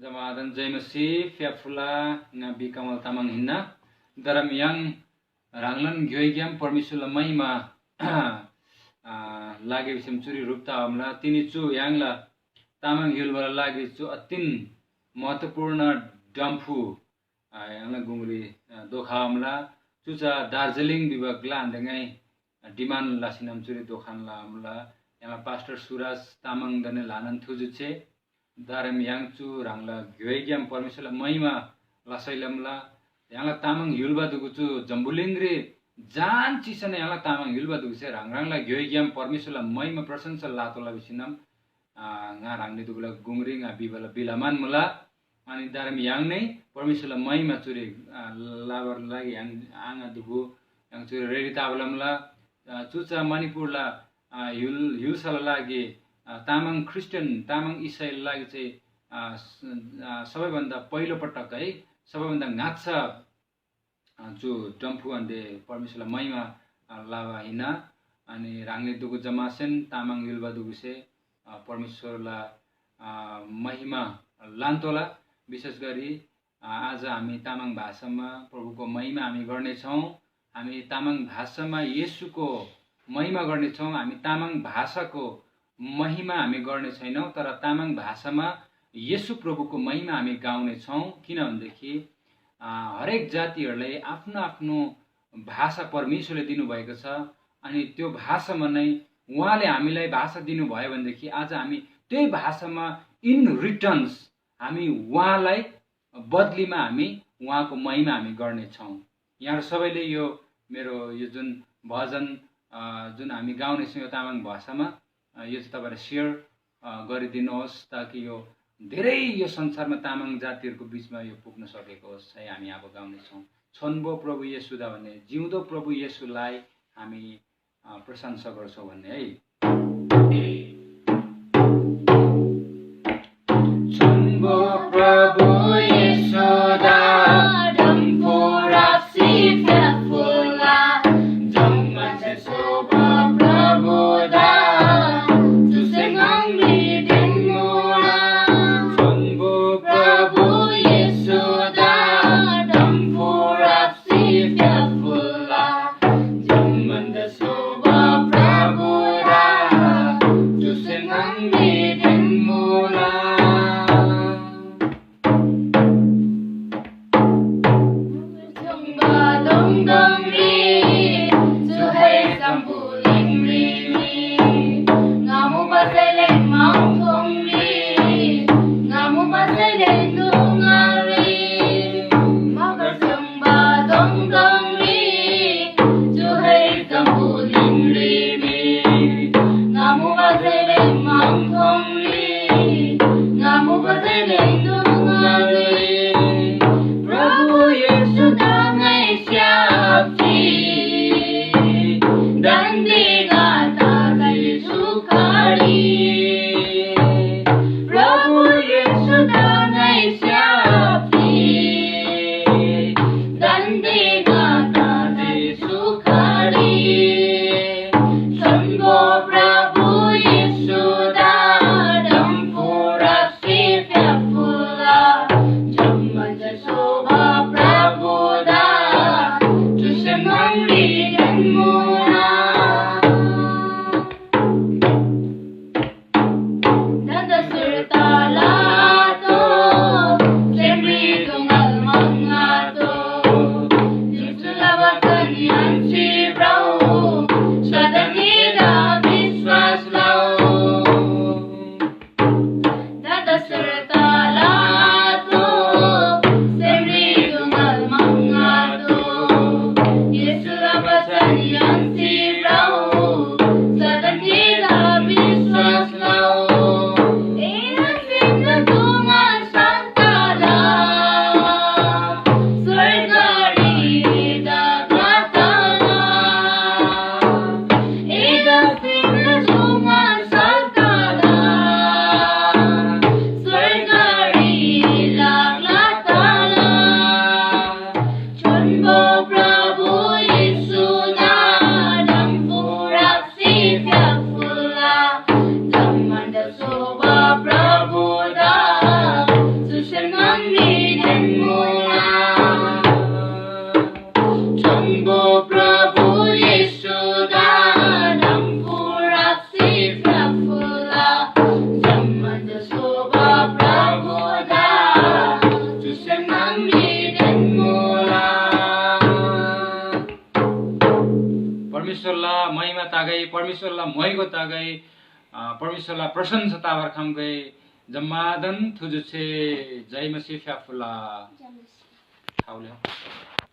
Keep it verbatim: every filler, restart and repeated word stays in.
जमादान जय मसीह। फ्याफुला, ङा बि कमल तामाङ हिन्ना। दरम य्‍हाङ ह्राङलान ग्‍योइग्‍याम परमेश्‍वरला महिमा आ, लागे भिसम चुरी ह्रुप तबा मुला। तिनी चु य्‍हाङला तामाङ य्‍हुलबाला लागे चु अतिन महत्त्वपूर्ण डम्फु आ, य्‍हाङला गुङरी आ, दोखामुला। चु चा दार्जिलिङ भिबा ग्‍ला आन्‍देङै डिमान्ड लसीनम चुरी दोखान लमुला। य्‍हाङला पास्टर सुरज तामाङदाने ल्‍हानान थुजु छे। दारेम य्‍हाङ चु ह्राङला ग्‍योइग्‍याम परमेश्‍वरला महिमा लसैलमुला। य्‍हाङला तामाङ य्‍हुलबा दुगु चु जम्‍बुलिङरी जान चिसन य्‍हाङला तामाङ य्‍हुलबा दुगुसे ह्राङ ह्राङला ग्‍योइग्‍याम परमेश्‍वरला महिमा प्रशंसा लातोःला भिसीनम आ, ङा ह्राङनी दुगुला गुङरी ङा बिबाला बिलामान मुला। अनि दारेम य्‍हाङ नै परमेश्‍वरला महिमा चुरी आ, लाबर लागि य्‍हाङ आङा दुगु य्‍हाङ चुरी रेडी ताबला मुला। आ, चु चा मणिपुरला आ, य्‍हुल य्‍हुल्‍साला लागि आ, तामाङ क्रिस्चियन तामाङ इसाईला लागि चाहिँ आ, स- आ, सबैभन्दा पहिलो पटक है, सबैभन्दा ङाच्‍छा अ, चु डम्फु अन्‍दे परमेश्‍वरला महिमा अ, लबा हिन्‍ना। अनि ह्राङनी दुगु जमासेन तामाङ य्‍हुल्‍बा दुगुसे अ, परमेश्‍वरला अ, महिमा लान्‍तोःला। विशेष गरी अ, आज हामी तामाङ भाषामा प्रभुको महिमा हामी गर्नेछौँ। हामी तामाङ भाषामा येशूको महिमा गर्नेछौँ। हामी तामाङ भाषाको महिमा हामी गर्ने छैनौँ, तर तामाङ भाषामा येशू प्रभुको महिमा हामी गाउने छौँ। किनभनेदेखि अ, हरेक जातिहरूलाई आफ्नो आफ्नो भाषा परमेश्वरले दिनुभएको छ। अनि त्यो भाषामा नै उहाँले हामीलाई भाषा दिनुभयो भनेदेखि आज हामी त्यही भाषामा इन रिटर्न्स हामी उहाँलाई बदलीमा हामी उहाँको महिमा हामी गर्नेछौँ। यहाँहरू सबैले यो मेरो यो जुन भजन अ, जुन हामी गाउनेछौँ यो तामाङ भाषामा अ, यो चाहिँ तपाईँले सेयर अ, गरिदिनुहोस्, ताकि यो धेरै यो संसारमा तामाङ जातिहरूको बिचमा यो पुग्न सकेको होस् है। हामी अब गाउनेछौँ छोन्बो प्रभु येशूदा भन्ने जिउँदो प्रभु येशूलाई हामी अ, प्रशंसा गर्छौँ भन्ने है। छोन्बो प्रभु येशूदा डम्फु राप्‍सी फ्‍याफुल्‍ला। जम्‍मासे सोबा प्रभुदा चुसे ङाङरी ढिङ्मुला। छोन्‍बो प्रभु येशूदा डम्‍फु राप्‍सी फ्‍याफुल्‍ला। जम्‍मासे सोबा प्रभुदा तागै, परमेश्‍वरला म्‍होइगो तागै, अ, परमेश्‍वरला प्रशंसा ताबार खम्‍गै। जम्‍मादान थुजुछे। जय मसीह फ्‍याफुल्‍ला। थाउले।